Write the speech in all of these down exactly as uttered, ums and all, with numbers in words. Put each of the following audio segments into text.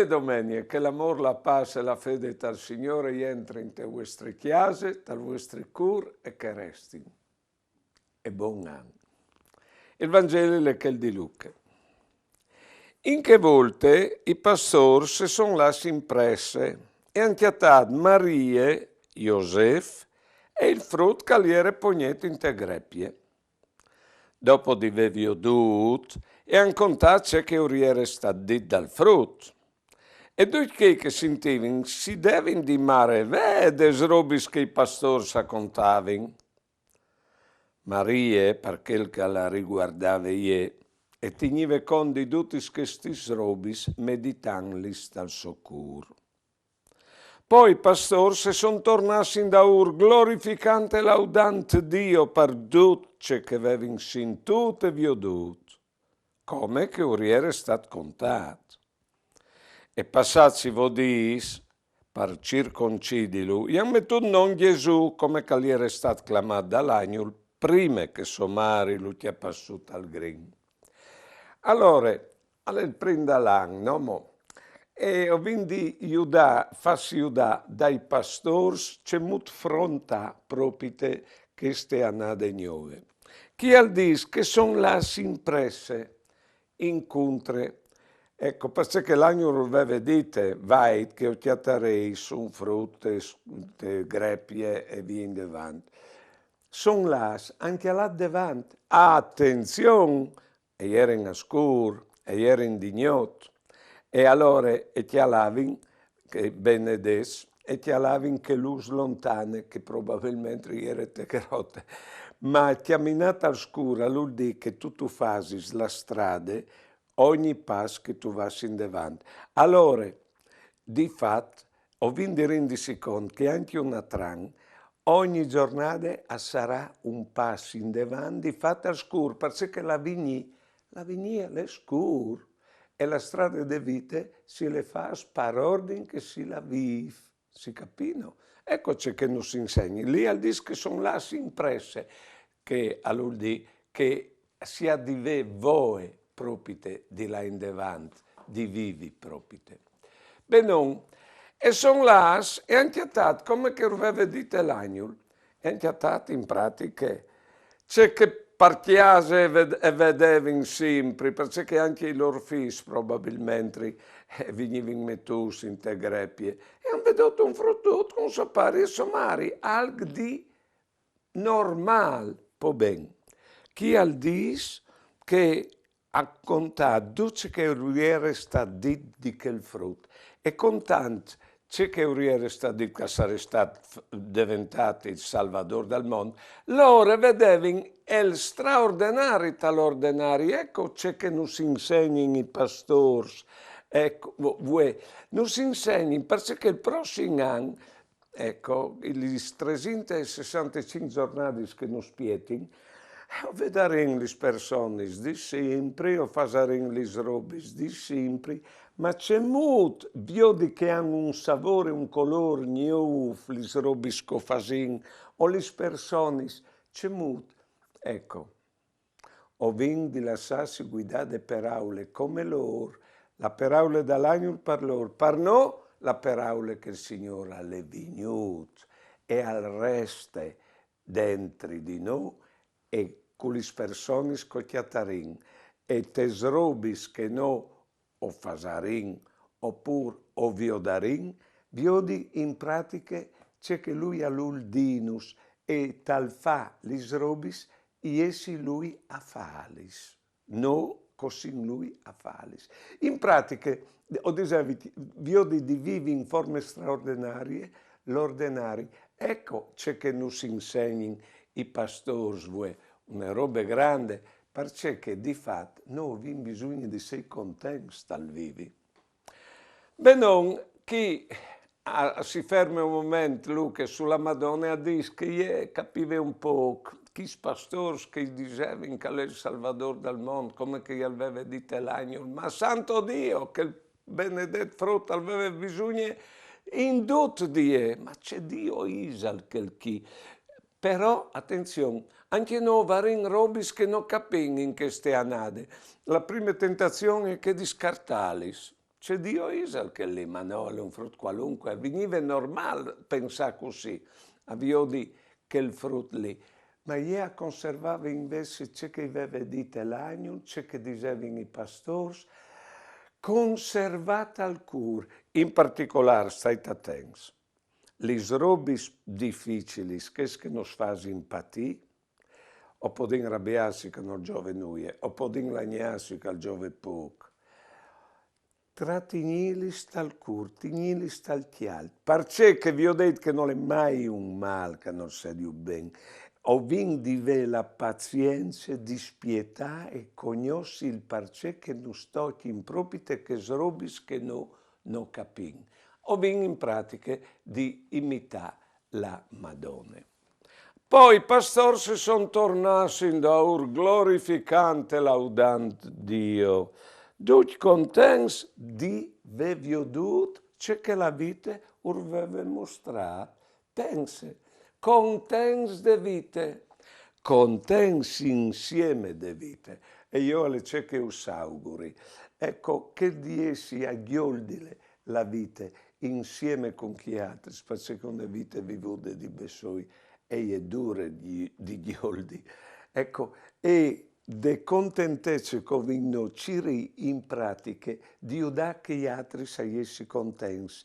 Domenie, che l'amôr, la pâs e la fede tal Signôr a jentrin te vuestre cjase, tal vuestri cûr e che a restin. E bon an. Il Vangeli al è chel di Luche. In chê volte i pastôrs a son lâts in presse e a àn cjatât Marie, Josef e il frut che al jere pognût inte grepie. Dopo di vê viodût, a àn contât ce che ur jere stât dit dal frut. E ducj chei che a sintivin si devin di maravee des robis che i pastôrs a contavin. Marie, par chel che la riguardave jê, e tignive cont di dutis chestis robis, meditantlis tal so cûr. Po i pastôrs a son tornâts indaûr, glorificant e laudant Diu par dut ce che a vevin sintût e viodût, come che ur jere stât contât. E passâts i vo dîs, par circoncidilu, i àn metût non Gjesù, come che al jere stât clamât dal agnul, prime che sô mari lu cjapàs sù tal grin. Alore, al è il prin dal an, no mo? E o vin di judâ, fâsi judâ dai pastôrs cemût frontâ propite cheste anade gnove. Chi al dîs che a son lâts in presse, in cuntre. Eco, parcè che l'agnul al veve dite: vait che o cjatarês un frut te s-, te grepie e vie indevant. A son lâts, a àn cjalât devant. Atenzion! E jerin a scûr, e jerin di gnot. E alore a cjalavin, che benedets, a cjalavin chê lûs lontane, che probabilmentri e jere te grote. Ma cjaminâ tal scûr al vûl dî che tu, tu fasis la strade ogni pas che tu vâs indevant. Alore, di fat, o vin di rindisi cont che ancje un altri an, ogni zornade a sarà un pas indevant, di fat al scûr, parcè che la vie, la vie al è scûr, e la strade de vite si le fâs par ordin che si la vîf, si capì, no? Eco ce che nus insegnin. Li al dîs che a son lâts in presse, che al vûl dî che si à di vê voie propite di lâ indevant, di vivi propite. Benon, e a son lâts e a àn cjatât, come che ur veve dite l'agnul, e a àn cjatât in pratiche ce che par cjase e ved-, e vedevin simpri, parcè che ancje i lôr fîs probabilmentri, eh, a vignivin metûts inte grepie, e a àn viodût un frutut cun so pari e sô mari, alc di normâl, po ben. Chi al dîs che a àn contât dut ce che ur jere stât dit di chel frut, e contant ce che ur jere stât dit che al sarès stât f-, deventât il salvadôr dal mont, lôr a vedevin il straordenari tal ordenari. Eco ce che nus insegnin i pastôrs. Eco, vo-, vuê, nus insegnin, parcè che il prossim an, eco, lis tresinte e sessantecinc zornadis che nus spietin, o vedarìn lis personis di simpri, o fasarìn lis robis di simpri, ma cemût viodi che a àn un savôr e un colôr gnûf lis robis che o fasìn, o lis personis, cemût, eco. O vin di lassâsi guidâ de peraule come lôr, la peraule dal agnul par lôr, par nô la peraule che il Signôr al è vignût e al reste dentri di nô e cu lis personis che o cjatarìn e tes robis che nô o fasarìn, opûr o viodarìn, viodi in pratiche ce che lui al vûl dînus e tal fâ lis robis jessi lui a fâlis, no che o sin lui a fâlis. In pratiche, o disevi, viodi di vivi in forme straordenarie l'ordenari. Eco ce che nus insegnin i pastôrs vuê, une robe grande, parcè che di fat nô o vin bisugne di sei contents tal vivi. Benon, chi a, si ferme un moment Luche su la Madone, al dîs che jê e capive un pôc chescj pastôrs che i disevin che al è il Salvadôr dal mont, come che i al veve dite l'agnul, ma santo Dio, che il benedet frut al veve bisugne in dut di jê, ma ce Dio isal chel chi? Però, atenzion, ancje nô o varìn robis che no capìn in cheste anade. La prime tentazion e je chê di scartâlis. Ce Dio isal chel li, ma no al è un frut qualunque. Al vignive normâl pensâ cussì, a viodi chel frut li. Ma jê a conservave invezit ce che i veve dite l'agnul, ce che disevin i pastôrs, conservât tal cûr. In particolâr, stait atents, lis robis dificilis, chês che nus fasin patî, o podìn rabiâsi che nol zove nuie, o podìn lagnâsi che al zove pôc. Tra tignîlis tal cûr, tignîlis tal cjalt, parcè che viodêt che nol è mai un mâl che nol sedi un ben. O vin di vê la pazience di spietâ e cognossi il parcè che nus tocjin propite chês robis che nô no capìn. O vin in pratiche di imitâ la Madone. Po i pastôrs a son tornâts indaûr glorificant e laudant Dio, ducj contents di vê viodût ce che la vite ur veve mostrât. Pense, contents de vite, contents insiemi de vite. E jo al è ce che us auguri. Eco, chel di jessi a gjoldile la vite insiemi cun chei altris, parcè che une vite vivude di bessôi e je dure di, di gjoldi. Eco, e de contentece che o vin nô, cirî in pratiche di judâ chei altris a jessi contents,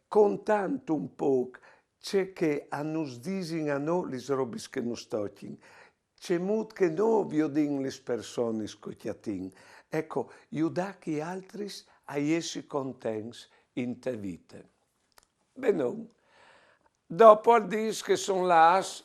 contant un pôc ce che a nus disin a nô lis robis che nus tocjin, cemût che nô viodìn lis personis che o cjatìn. Eco, judâ chei altris a jessi contents inte vite. Benon. Dopo al dîs che a son lâts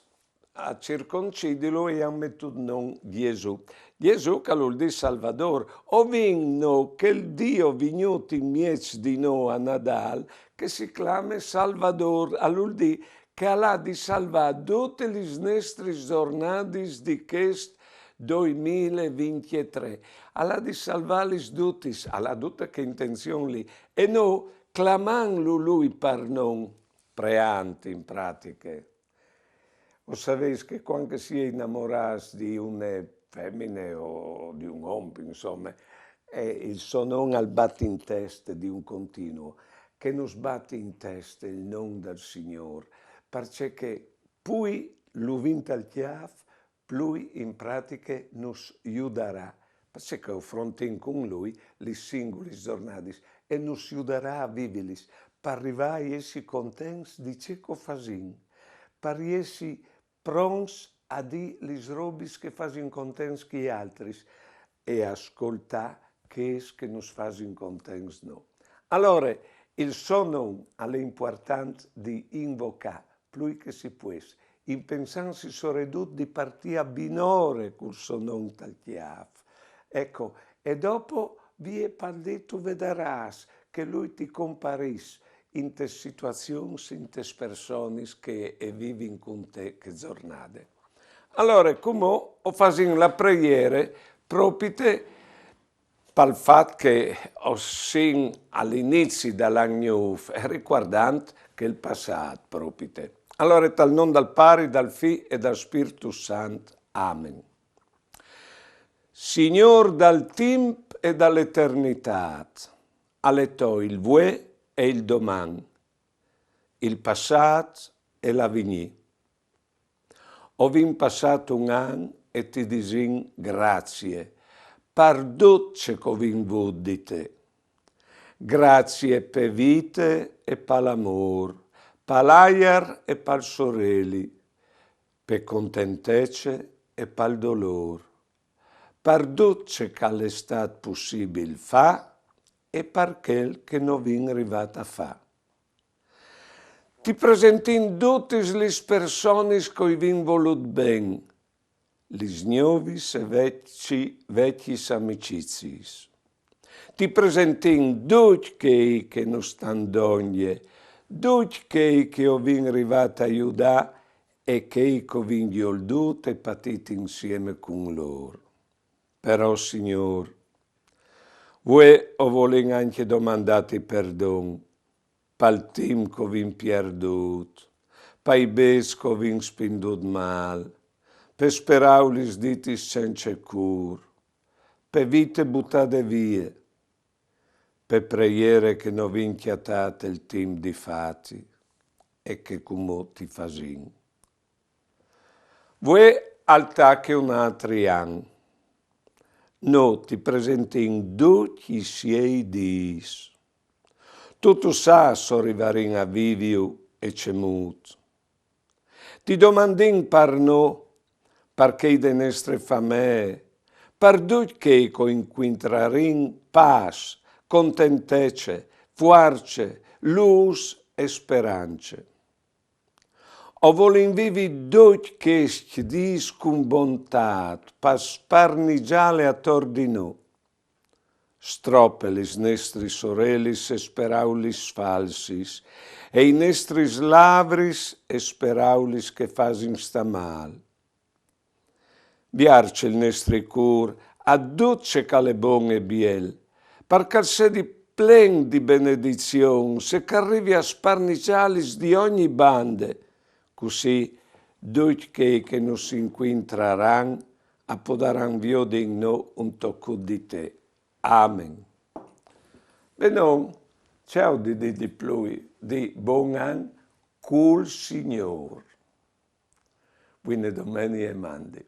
a circoncidilu e i àn metût non Jesù. Jesù che al vûl dî Salvadôr. O vin nô chel Dio vignût in mieç di nô a Nadâl, che si clame Salvadôr, al vûl dî che al à di salvâ dutis lis nestris zornadis di chest doi mil e vincjetrê. Al à di salvâlis dutis, al à dute chê intenzion li. E nô clamànlu lui par non, preant in pratiche. O savês che cuant che si è inamorâts di une femine o di un om, insome, e il so non al bat in teste di un continuo, che nus bat in teste il non dal Signôr, parcè che plui lu vin tal cjâf, plui in pratiche nus judarà, parcè che o frontìn cun lui lis singulis zornadis e nus judarà a vivilis, par rivâ a jessi contents di ce che o fasìn, par jessi pronts a dî lis robis che fasin contents chei altris e a scoltâ chês che nus fasin contents nô. Alore, il so non al è impuartant di invocâ plui che si pues, impensantsi soredut di partî a binore cul so non tal cjâf. Eco, e dopo vie par dî, tu vedarâs che lui ti comparìs intes situazions, intes personis che e vivin cun te chê zornade. Alore, cumò o fasìn la preiere propite pal fat che o sin al inizi dal an gnûf e ricuardant chel passât propite. Alore, tal non dal Pari, dal Fi e dal Spirtu Sant. Amen. Signôr dal timp e da l'eternitât, al è to il vuê e il doman, il passât e l'avignî. O vin passât un an e ti disìn grazie par dut ce che o vin vût di te. Grazie pe vite e pal amôr, pal aiar e pal soreli, pe contentece e pal dolôr, par dut ce che al è stât pussibil fâ e par chel che no vin rivât a fâ. Ti presentìn dutis lis personis che o vin volût ben, lis gnovis e vecj-, vecjis amiciziis. Ti presentìn ducj chei che nus stan dongje, ducj chei che o vin rivât a judâ e chei che o vin gjoldût e patît insiemi cun lôr. Però, Signôr, vuê o volìn ancje domandâti perdon pal timp che o vin pierdût, pai bêçs che o vin spindût mâl, pes peraulis ditis cence cûr, pe vite butade vie, pe preiere che no vin cjatât il timp di fâti e che cumò ti fasìn. Vuê al tache un altri an. Nô ti presentìn ducj i siei dîs. Tu tu sâs se o rivarìn a vivi e cemût. Ti domandìn par nô, par chei de nestre famee, par ducj chei che o incuintrarìn, pâs, contentece, fuarce, lûs e sperance. O volìn vivi ducj chescj dîs cun bontât, par sparnigjâle ator di nô. Strope lis nestris orelis e speraulis falsis, e i nestris lavris e speraulis che a fasin stâ mâl. Vierç il nestri cûr a dut ce che al è bon e biel, par che al sedi plen di benedizions e che al rivi a sparnigjâlis di ogni bande, cussì ducj chei che nus incuintraran a podaran viodi in nô un tocut di te. Amen. Benon, ce aio di dî di plui, di bon an cul Signôr. Buine domenie e mandi.